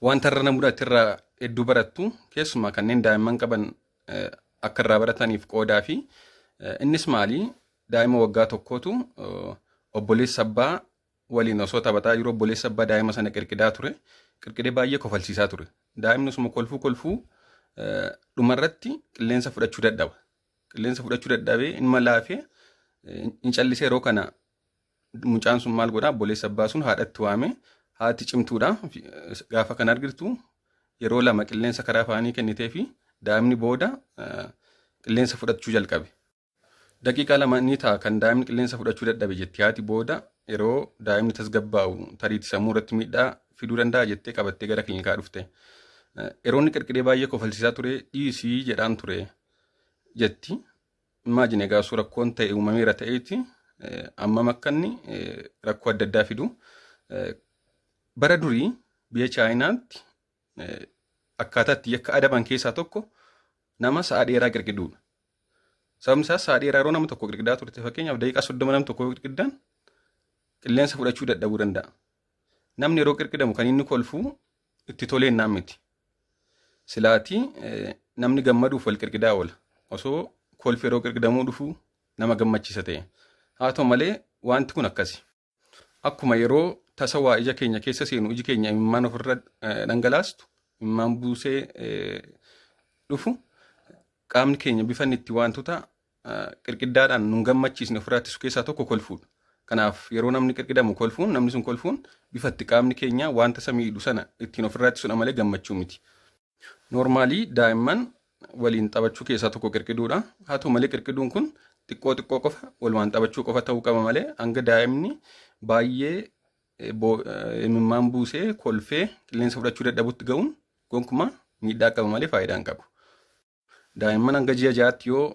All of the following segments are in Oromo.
Wanta irra mudate irraa hedduu barattu, keessumaa kanneen daa'imman qaban akka irraa barataniif qoodaa fi innis maali? Daa'ima waggaa 1tu obboleessa abbaa waliin osoo taphataa jiru obboleessa abbaa daa'ima sana qirqidaa ture. Qirqidee baay'ee kofalchiisaa ture. Daa'imni osuma kolfuu kolfuu dhumarratti qilleensa fudhachuu dadhaba. Qilleensa fudhachuu dadhabee ilma laafee hin callisee. Yeroo kana mucaan sun maal godhaa? Obboleessa abbaa sun haadhatti waame. Haati cimtuudha. Gaafa kan argitu yeroo lama qilleensa karaa afaanii kennitee fi daa'imni booda qilleensa fudhachuu jalqabe. Daqiiqaa 2 ni ta'a kan daa'imni qilleensa fudhachuu dadhabe jetti haati. Booda yeroo daa'imni tasgabbaa'u tariitti sammuu irratti miidhaa fiduu danda'a jettee qabattee gara kiliinikaa dhufte. Yeroo inni qirqidee baay'ee kofalchiisaa ture dhiisii jedhaan ture jetti. Imagine egaa osoo rakkoon ta'e uumameera ta'eeti ammam akka inni rakkoo adda addaa fidu. Bara durii biyya Chaayinaatti akkaataa itti yakka adaban keessaa tokko nama sa'a dheeraa qirqiduudha. Sababni isaas sa'a dheeraa yeroo nama tokko qirqidaa turte, fakkeenyaaf daqiiqaa 30 nama tokko qirqiddan, qilleensa fudhachuu dadhabuu danda'a. Namni yeroo qirqidamu kan inni kolfuu itti toleennaan miti. Silaatii namni gammaduuf wal qirqidaa oola. Osoo kolfi yeroo qirqidamuu dhufuu nama gammachiisa ta'e. Haa ta'u malee wanti kun akkasi. Akkuma yeroo tasa waa ija keenya keessa seenu iji keenya imimmaan ofirra dhangalaastu, imimmaan buusee dhufu, qaamni keenya bifa inni itti wantoota qirqiddaadhaan nun gammachiisne ofirraa ittisu keessaa tokko kolfuudha. Kanaaf yeroo namni qirqidamu kolfuun, namni sun kolfuun bifa itti qaamni keenya wanta isa miidhu sana ittiin ofirraa ittisudha malee gammachuu miti. Normally daa'imman waliin taphachuu keessaa tokko qirqiduudha. Haa ta'u malee qirqiduun kun xiqqoo xiqqoo qofa walumaan taphachuu qofa ta'uu qaba malee hanga daa'imni baay'ee imimmaan buusee kolfee qilleensa fudhachuu dadhabutti ga'uun gonkumaa miidhaa qaba malee faayidaa hin qabu. Daa'imman hanga ji'a 6tti yoo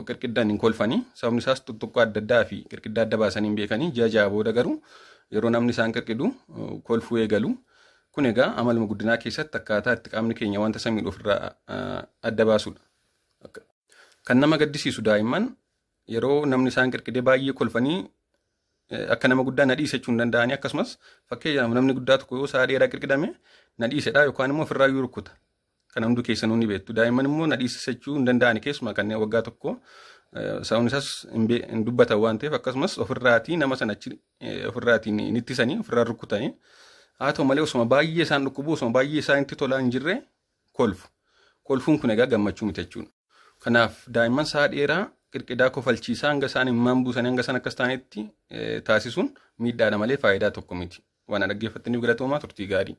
qirqiddan hin kolfanii, sababni isaas tuttuqqaa adda addaa fi qirqiddaa adda baasanii hin beekanii. Ji'a 6 booda garuu yeroo namni isaan qirqidu kolfuu eegalu. Kun egaa amaluma guddinaa keessatti akkaataa itti qaamni keenya wanta isa miidhu ofirraa adda baasudha. Kan nama gaddisiisu daa'imman yeroo namni isaan qirqidee baay'ee kolfanii akka nama guddaa na dhiise jechuu hin danda'anii. Akkasumas fakkeenyaaf namni guddaa tokko yoo sa'a dheeraa qirqidame na dhiisedha yookaan immoo ofirraa iyyuu rukkuta. Kan hundi keessanuu ni beektu. Daa'imman immoo na dhiisise jechuu hin danda'ani, keessumaa kanneen waggaa 1. Sababni isaas hin dubbatan waan ta'eef, akkasumas ofirraatii nama sana achi ofirraatii ni ittisanii ofirraa rukkutanii. Haa ta'u malee osuma baay'ee isaan dhukkubu, osuma baay'ee isaan itti tolaa hin jirre kolfu. Kolfuun kun egaa gammachuu miti jechuudha. Kanaaf daa'imman sa'a dheeraa qirqidaa kofalchiisaa hanga isaan imimmaan buusanii hanga isaan akkas ta'anitti taasisuun miidhaadha malee faayidaa tokko miti. Waan dhaggeeffattaniif galatoomaa, turtii gaarii.